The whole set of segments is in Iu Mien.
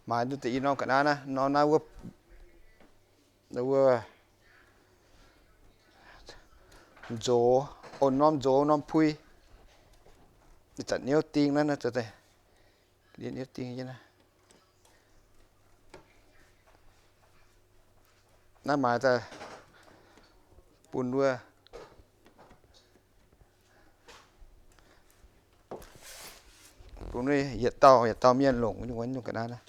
Maaiz duqv deix i norm ga'naaiv naaiv, norm naaiv wuov, wuov nzox, o, norm nzox norm pui. Ih zanc niouv ding naaiv, niouv ding naaiv. Naaiv maaiz daaih bun wuov, bun wuov yietc dauh yietc dauh mienh longc nyungc, nyungc ga'naaiv naaiv.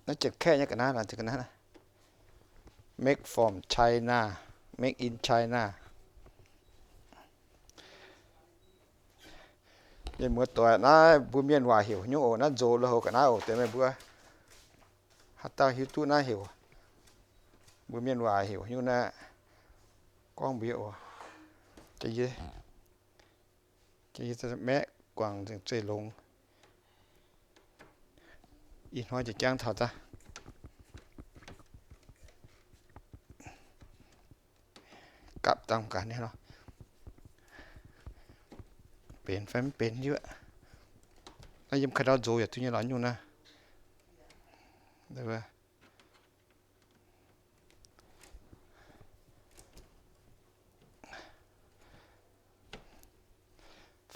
Naaiv janx-kaeqv nyei ga'naaiv, ga'naaiv naaiv. Made from China, made in China. Mienh muoz-doic, naaiv mbuo mienh waac heuc nyungc oc, naaiv nzox lui-houx ga'naaiv oc, deix meih mbuo haaix dauh hiuv duqv naaiv heuc, mbuo mienh waac heuc nyungc naaiv, gorngv mbuox yie oc. Maeqv guangc nzengc zeih longx. Ih hnoi jiex jangv taux daaih. Gapv dangh gaax nyei lorqc. Benx fai mv benx hiuv. Naaiv yiem ka'ndau nzox yaac duqv nyei lorqc nyungc naaiv.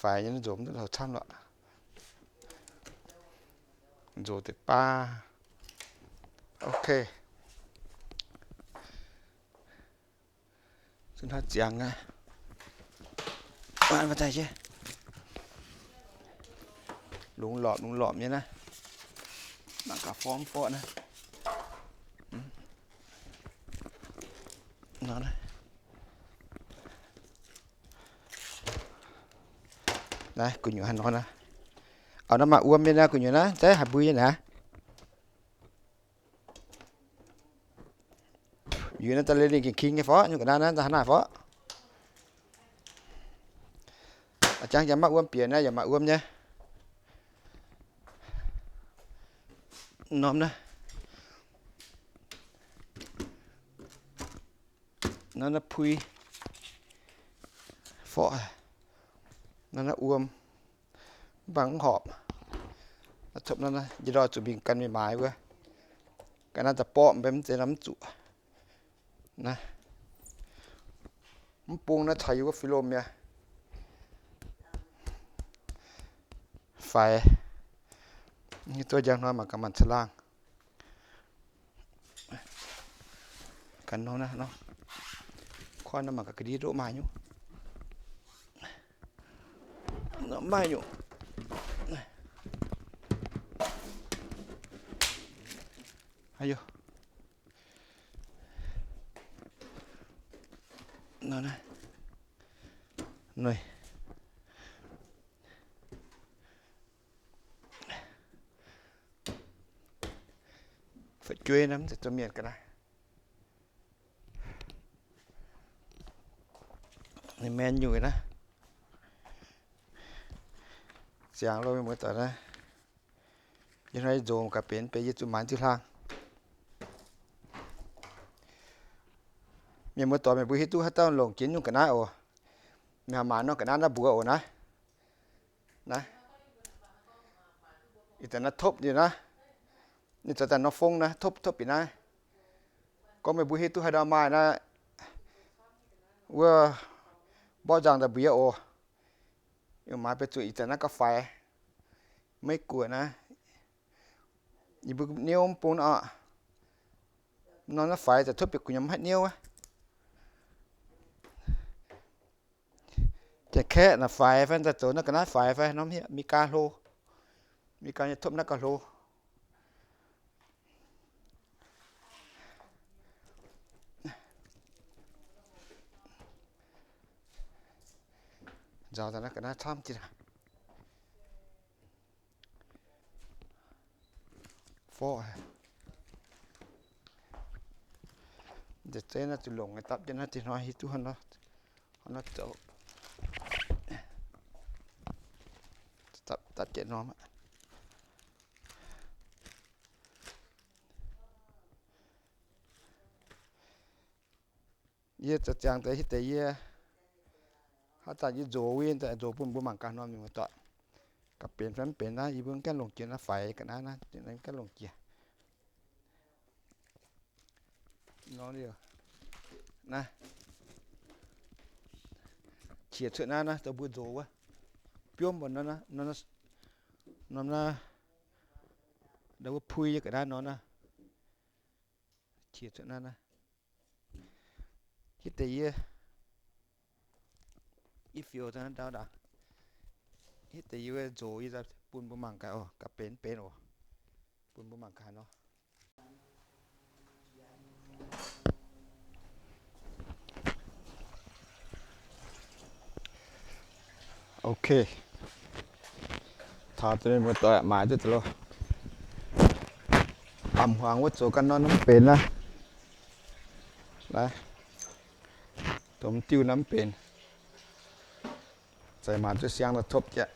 Faix nyei nzox mv duqv taux camv lorqc. Nzox deix baav. Ok. Zuqc hnoi ziangx aqv. Lungz lorpc, lungz lorpc nyei naaiv. Mangc gaax forv mv forv naaiv. Naaiv gu'nyuoz haaix nor naaiv? Auv, naaiv maaih wuom nyei naaiv gu'nyuoz naaiv, zeiz haaix mbui nyei naaiv? Yie naaiv daaih leih ninh gengh king nyei fov, nyungc ga'naaiv naaiv daaih hnangv naaiv fov. A'jangv yaac maaih wuom bieqc naaiv, yaac maaih wuom nyei. Norm naaiv, norm naaiv pui, forv, norm naaiv wuom, mv baac mv horpc. Topv norm naaiv, yie ndorm zuqc mingh gan mingh maaiz wuov. Ga'naaiv daaih borqv mv benx mv zeiz norm mv zuqc. Naaiv mv bung naaiv caux yie wuov fih lomh mi'aqv. Faix. Nyei duqv njang hnoi mangc gaax maanc caangh laangh. Ganh nor naaiv nor, koiv naaiv mangc gaax ga'ndiev ndoqv maaih nyungc. Maaih nyungc. Haaix nor naaiv, fu'jueiv naaiv mv zeiz domh mienh ga'naaiv. Ninh maen nyuic naaiv. Ziangx lo mienh muoz-doic naaiv. Yie hnoi nzomc gaax benx, benx yie zuqc maaiz nziu-hlang. Mienh muoz-doic, meih mbuo hiuv duqv haaix dauh longc jiex nyungc ga'naaiv oc. Meih haih maaiz norm ga'naaiv naaiv mbuox oc naaiv. Naaiv, ih zanc naaiv topv nyei naaiv. Ninh zoux daaih norm fong naaiv, topv topv bieqc naaiv. Gorngv meih mbuo hiuv duqv haaix dauh maaih naaiv, wuov mborqv nzangc daaih mbuox yie oc. Yie maaiz beiv zuqc ih zanc naaiv gauh faix, maiv guoqc naaiv. Yie mbuo niouv mv bung naaiv oc. Nor naaiv faix daaih topv bieqc gu'nyuoz maiv haih niouv aqv. Janx-kaeqv naaic faix fai daaih zoux naaiv ga'naaiv faix fai norm hieqv Meigaa hlo. Meigaa nyei topv naaiv gauh hlo. Nzaaux daaih naaiv ga'naaiv camv jienv aqv. Forv haic. Nzengc zeiv naaiv zuqc longc nyei dapv jienv naaiv, dinh hnoi hiuv duqv hnangv nor zoux. Dapv jienv norm aqv. Yie za'ziangx deix hitv deix yie Haaix zanc yie nzox wuov, yie nzox bun mbuo mangc gaax nor, mienh muoz-doic. Gaax benx fai mv benx naaiv, yie mbuo mv gaengh longc jiex naaiv faix ga'naaiv naaiv, mv gaengh longc jiex. Nor, naaiv, qiex cuotv naaiv, naaiv dongh mbuo nzox wuov, biomv mbuo nor, norm naaiv, ndau wuov pui nyei ga'naaiv nor naaiv, qiex cuotv naaiv, naaiv. Hitv deix yie, yie fioux daaih ndau ndaangc. Hitv deix yie nzox yie bun mbuo mangc gaax oc, gaax benx mv benx oc, bun mbuo mangc gaax nor. Ok. Taux deix mienh muoz-doic, maaiz duqv deix loh. Amv hmuangx wuov zoux ganh nor mv benx naaiv. Naaiv, dongh mv diuh naaiv mv benx. Zeiz maaiz duqv siang daaih topv jieqv.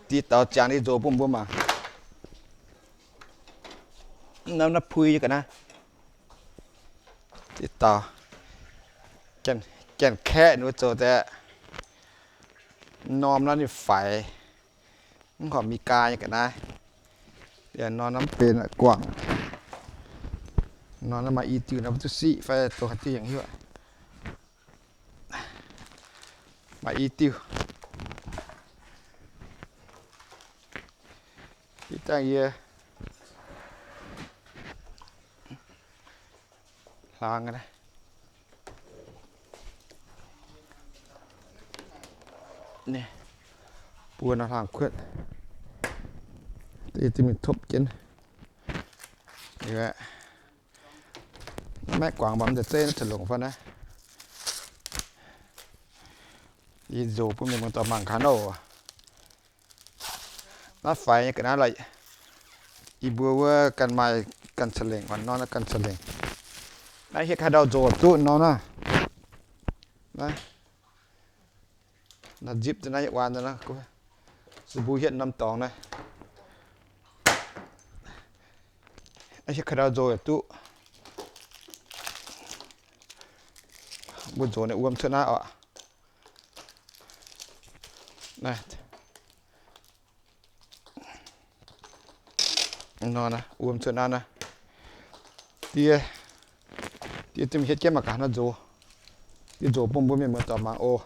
Diqv dauh ziangx ninh nzox bun mbuo mangc. Naaiv, naaiv pui nyei ga'naaiv. Diqv dauh, janx-kaeqv ninh mbuo zoux daaih, norm naaiv ninh faix, mv horpc mingh gaa nyei ga'naaiv. Yaac norm naaiv mv benx guangc. Norm naaiv maaih i diuh naaiv, mbuo duqv siqv fai dongh haaix diuh yaac hiuv. Maaih i diuh. Ih zanc yie hlang, buo nor hlang kuotv, mingh topv jienv. Naaiv maiv guangc mv zeiz zeiv naaiv ca'longc fai naaiv. Yie nzox bun mienh muoz-doic mangc gaax nor. Naaiv faix nyei ga'naaiv lorqc. Yie mbuo wuov ganh maaih ganh ca'lengc, hnangv nor naaiv ganh ca'lengc. Naaiv hietv haaix ndau nzox duqv nor naaiv. Naaiv, naaiv nzipv daaih naaiv, yie waan daaih naaiv, se mbuo hietv norm dorngx naaiv. Naaiv hietv haaix ndau nzox yaac duqv. Mbuo nzox naaiv wuom cuotv naaiv oc. Naaiv, nor naaiv wuom cuotv naaiv naaiv. Diev, diev dimv hietv jienv mangc gaax nor nzox. Diev nzox bun mbuo mienh muoz-doic mangc oc.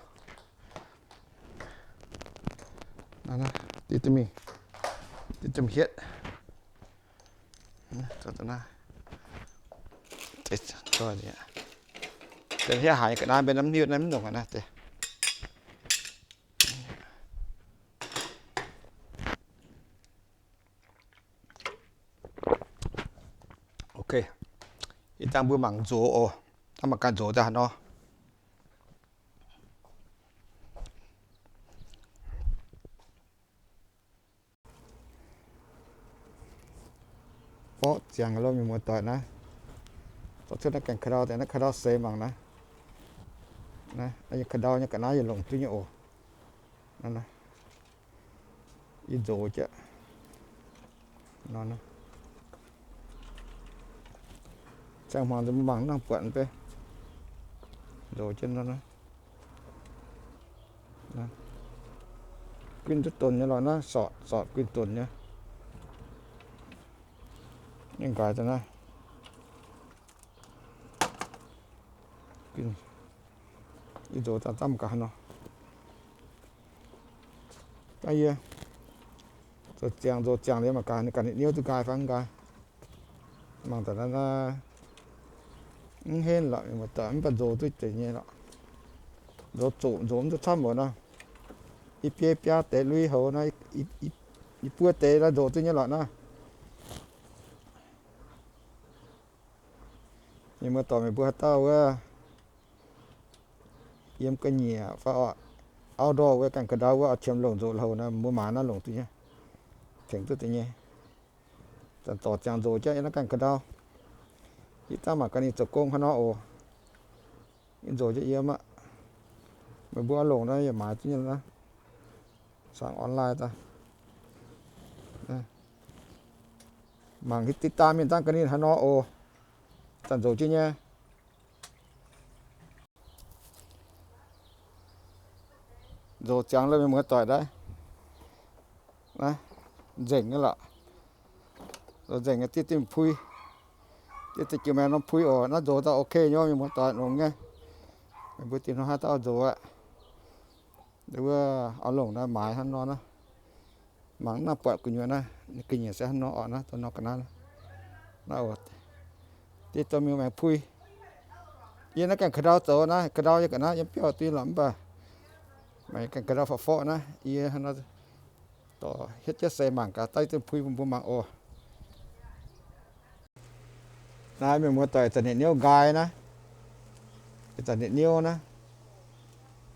Diev dimv, diev dimv hietv. Hietv haiz ga'naaiv mbenc mv hiuv naaiv mv nongc naaiv deix. Ok. Ih zanc mbuo mangc nzox oc. Hnangv mangc gaax nzox daaih haaix nor. Orqv, ziangx lo mienh muoz-doic naaiv. Zorqv cuotv naaiv gaengh ka'ndau deix, naaiv ka'ndau seix mangc naaiv. Naaiv ka'ndau nyei ga'naaiv yaac longc duqv nyei oc. Yie nzox jienv nor. Ziangh hmuangx mbuo mangc nangh buatc beiv. Nzox jienv nor. Guinh duqv donx nyei lorqc naaiv, sortc, sortc guinh donx nyei. Ninh nqaix daaih naaiv. Yie nzox daaih zamv gaax nor. Daaih yie zoux ziangx nzox ziangx liuz mangc gaax ninh ganh niouv duqv nqaai fai mv nqaai. Mangc daaih naaiv, mv henv lorqc, mv baac nzox duqv deix nyei lorqc. Nzox zoqc nzox mv duqv camv oc naaiv. Ih biei biaa deix lui houx naaiv, ih buo deix naaiv nzox duqv nyei lorqc naaiv. Mienh muoz-doic meih mbuo haaix dauh wuov yiem ga'nyiec fai outdoor wuov, ganh ka'ndau wuov, oix qiemx longc nzox houx naaiv, mbuo maaiz naaiv longc duqv nyei, tengx duqv deix nyei. Zanc zorc ziangx nzox jienv yiem naaiv ganh ka'ndau. Ih zanc mangc gaax ninh zoux gong haaix nor oc. Yie nzox jienv yiem aqv. Meih mbuo longc naaiv yaac maaiz duqv nyei naaiv. Saangx online daaih. Mangc hitv deix daaih mienh zanc ga'naaiv haaix nor oc. daaih nzox jienv nyei. Nzox ziangx lorqc, mienh muoz-doic, naaiv nzengc nyei lorqc. Nzox nzengc nyei, diev dinh pui, diev dinh jiu maengx norm pui oc. Naaiv nzox daaih ok nyei, mienh muoz-doic, longx nyei. Meih mbuo dinh hnoi haaix dauh nzox aqv, wuov oix longc naaiv maaiz hnangv nor naaiv. Mangc naaiv buatc gu'nyuoz naaiv, ninh ga'nyiec se hnangv nor oc. Naaiv dongh nor ga'naaiv, naaiv oc. Diev dinh mienh maengx pui. Yie naaiv gaengh ka'ndau zoux naaiv, ka'ndau yie ga'naaiv yiem biauv duqv lorqc, mv baac maengx gaengh ka'ndau forv-forv naaiv, yie hnangv nor dorh hietv jienv seix mangc gaax daaih dinh pui bun mbuo mangc oc. Naaiv mienh muoz-doic, zanc ninh niouv nqaai naaiv, zanc ninh niouv naaiv,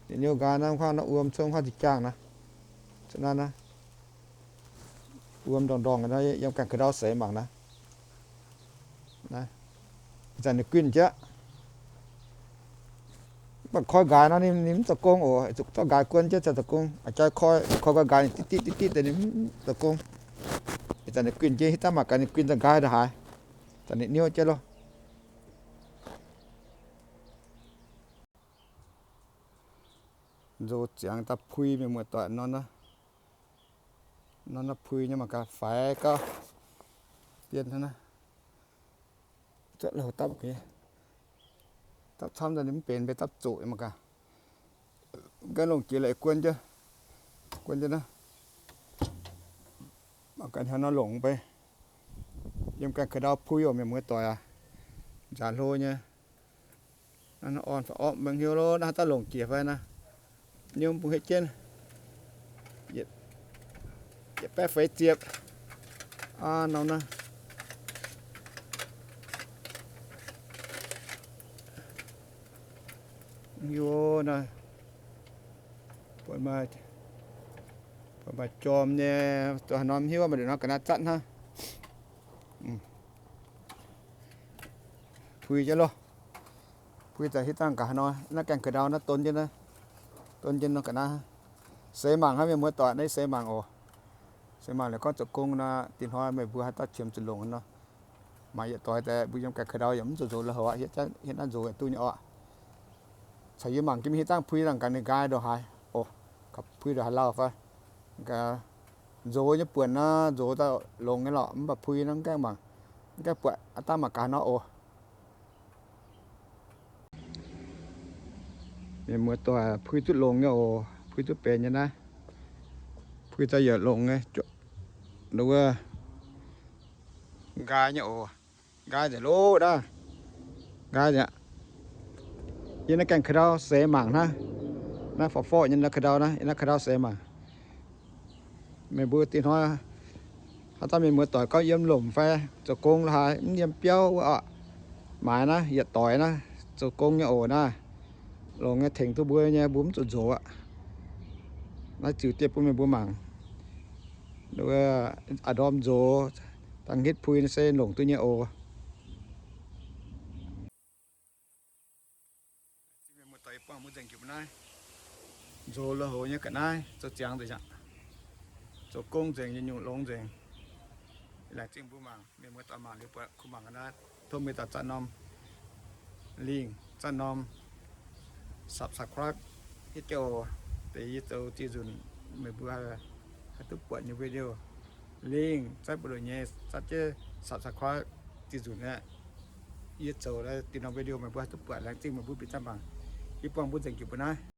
ninh niouv nqaai naaiv, huaav naaiv wuom cuotv huaav zinh jaangh naaiv, cuotv naaiv naaiv, wuom ndorngc-ndorngc naaiv, yiem gaengh ka'ndau seix mangc naaiv. Ih zanc ninh guinh jienv. Mv baac koi nqaaix nor ninh mv zoux gong oc. Zuqc zorqv nqaaix guon jienv ziouc zoux gong. A'jang koi, koi nqaaix ninh diqv diqv diqv diqv deix ninh mv zoux gong. Ih zanc ninh guinh jienv, hitv daaih mangc gaax ninh guinh daaih nqaaix ndongc haaix. Zanc ninh niouv jienv loh. Nzox ziangx daaih pui, mienh muoz-doic, nor naaiv. Nor naaiv pui nyei mangc gaax, faix gauh bien hnangv naaiv. Zuotv lauh dapv, dapv camv daaih ninh mv benx, mbenc dapv zoqc mangc gaax. Gaengh longc jiex la'guon jienv, guon jienv naaiv. Mangc gaax hnangv nor longc mv bei. Yiem gaengh ka'ndau pui oc, mienh muoz-doic aac. Nzaanx hlo nyei. Naaiv orn fai orqv maiv hiuv lorqc, naaiv haaix dauh longc jiex fai naaiv. Niouv bung hetv jienv, yietc baeqv feix ziepc. Aa, norm naaiv. Hiuv naaiv, buatc maaih jorm nyei, haaix norm hiuv maaih nduqc nor ga'naaiv zatv hnangv. Pui jienv loh. Pui daaih hitv dangh gaax haaix nor, naaiv gaengh ka'ndau naaiv don jienv, don jienv nor ga'naaiv. Seix mangc hnangv, mienh muoz-doic, naaiv seix mangc oc. Seix mangc liuz gorngv zoux gong nor, dinh hnoi meih mbuo haaix dauh qiemx zuqc longc nor, maaih yietc doix daaih mbuo yiem gaengh ka'ndau yaac mv zuqc nzox lui-houx aqv, hietv naaiv nzox yaac duqv nyei orqc. Caux yie mangc jienv mingh hitv dangh pui dangh gaax ninh nqaai ndongc haaix oc, pui ndongc haaix lauh fai. Nzox nyei buonc nor, nzox daaih longx nyei lorqc, mv baac pui nor mv gaengh mangc, mv gaengh buatc, aav dangh mangc gaax nor oc. Mienh muoz-doic, pui duqv longx nyei oc, pui duqv benx nyei naaiv. Pui daaih yaac longx nyei, wuov nqaai nyei oc. Nqaai nzengc loh naaiv. Nqaai nzengc. Yie naaiv gaengh ka'ndau seix mangc naaiv. Naaiv forv-forv nyei naaiv ka'ndau naaiv, yie naaiv ka'ndau seix mangc. Meih mbuo dinh hnoi haaix dauh mienh muoz-doic gorngv yiem lomc fai zoux gong la'haaix, mv yiem biauv wuov orqc, maaiz naaiv yietc doix naaiv, zoux gong nyei oc naaiv. Longx nyei, tengx duqv mbuo nyei, mbuo mv zuqc nzox aqv. Naaiv ziux dieh bun meih mbuo mangc. Aa, ndorm nzox dangh hitv pui se longc duqv nyei oc. Mienh muoz-doic, yie buangh mbuo nzengc jienv naaiv. Nzox lui-houx nyei ga'naaiv zoux ziangx nzengc aqv. Zoux gong nzengc, yietc nyungc longx nzengc. Laengz zingh mbuo mangc, mienh muoz-doic mangc liuz buatc kuh mangc ga'naaiv, tov meih daaih zatv norm link, zatv norm subscribe hietv jienv oc. Deix yie zoux ziex nzunc meih mbuo haih duqv buatc nyei video. Link zatv buoz-ndoqv nyei, zatv jienv subscribe ziex nzunc aeqv, yie zoux deix norm video meih mbuo haih duqv buatc. Laengz zingh meih mbuo bieqc zaah mangc. Yie buangh mbuo nzengc jienv mbuo naaiv.